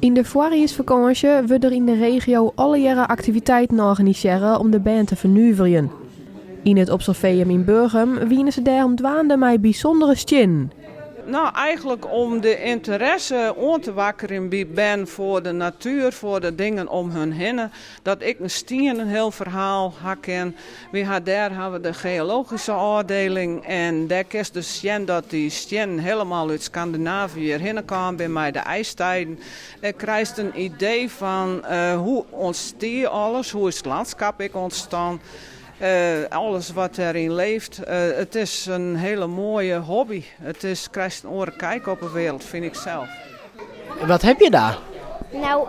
Yn de foarjiersfakânsje wurde der yn de regio allegearre aktiviteiten organisearre om de bern te fernuverjen. Yn it Observeum yn Burgum wiene se dêrom dwaande mei bysûndere stiennen. No, eigenlik om de ynteresse oan te wakkerjen by bern foar de natuer, foar de dingen om hun hinne. Dat ek in stien in hiel ferhaal ha kin. Wy ha dêr hawwe de geologyske ôfdieling en dêr kinst dus sjen dat dy stiennen hielendal út Skandinavië hjirhinne kaam binne mei de ijstijden. Dêr krijst in idee fan hoe ûntstie alles, hoe is it lânskip ek ûntstien. Alles wat dêryn leeft. It is in hiele moaie hobby. It is, krijst in oare kyk op de wereld, fyn ik sels. Wat ha je dêr? Nou,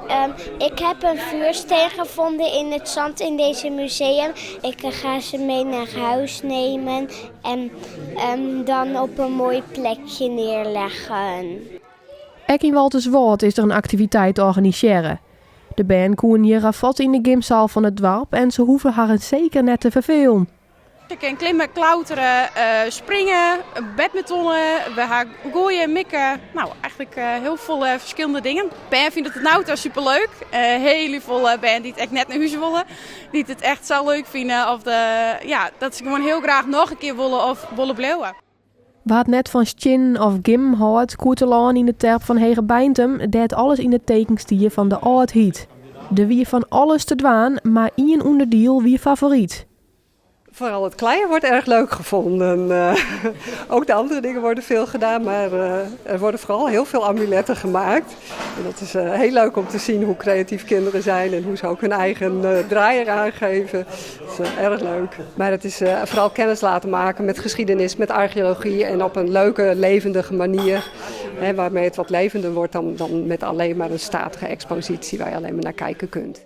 ik heb een vuursteen gevonden in het zand in deze museum. Ik ga ze mee naar huis nemen en dan op een mooi plekje neerleggen. Ek yn Walterswâld is der in aktiviteit organisearre. De bern koene hjir ravotte yn de gymsaal fan it doarp en se hoege harren seker net te ferfelen. Je kinne klimme, klauterje, springe, badmintonne, we ha goaie, mikke. No, eigenlik hiel folle ferskillende dingen. Bern fine it oant no ta superleuk. Hiel folle bern dy't ek net nei hûs wolle. Dy't it echt sa leuk fine of de, ja, dat se gewoan hiel graach noch in kear wolle of wolle bliuwe. Wa't net fan stiennen of gymmen hâldt, koe telâne yn de terp fan Hegebeintum, dêr't alles yn it teken stie fan de âldheid. Der wie fan alles te dwaan, mar ien ûnderdiel wie favoryt. Vooral het kleien wordt erg leuk gevonden. Ook de andere dingen worden veel gedaan, maar er worden vooral heel veel amuletten gemaakt. En dat is heel leuk om te zien hoe creatief kinderen zijn en hoe ze ook hun eigen draai eraan geven. Dat is erg leuk. Maar het is vooral kennis laten maken met geschiedenis, met archeologie en op een leuke, levendige manier. Hè, waarmee het wat levender wordt dan met alleen maar een statige expositie waar je alleen maar naar kijken kunt.